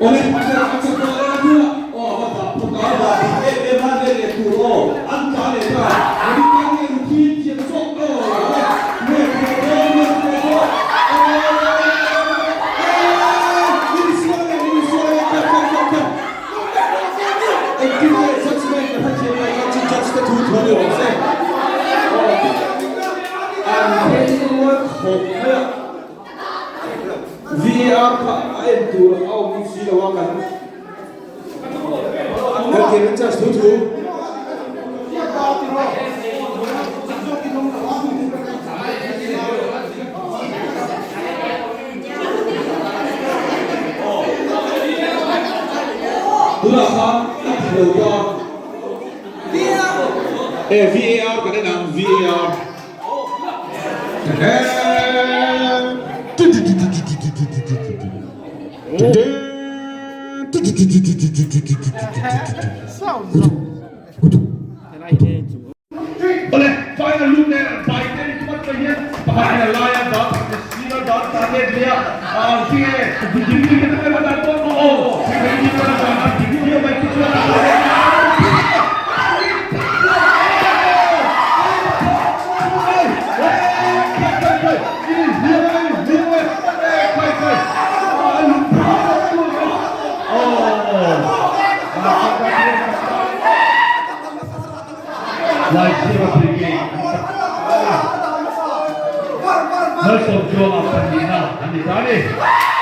Awle, a chak a chak tawh leh a hnua aw a va dah phawt a, a dah dik em em a let leh tur aw an tla leh ta, Monica nge Ruthi thiam zawk aw a nge thawh dawn nge thawh dawn aw insual leh insual leh khat khat khat khat engtin nge judgement ka hrethiam lo kha chu judge te thu thu ni rawh se aw an then rual khawp mai a. VAR kha a en tur a awm si lo a kan kan thiam in charge thu thu. Tunah khan a ti lo ta. E VAR kan en ang VAR. Awle, final lut leh bai te ni tumat mai hian pakhat in a lai a dah pakhat in sir a dah ta let leh a ah tinge ding ding te te dan pawh aw thei ni chuan a dan a ding viau mai chu chuan a Malsawmtluanga pahnihna an ni ta a ni.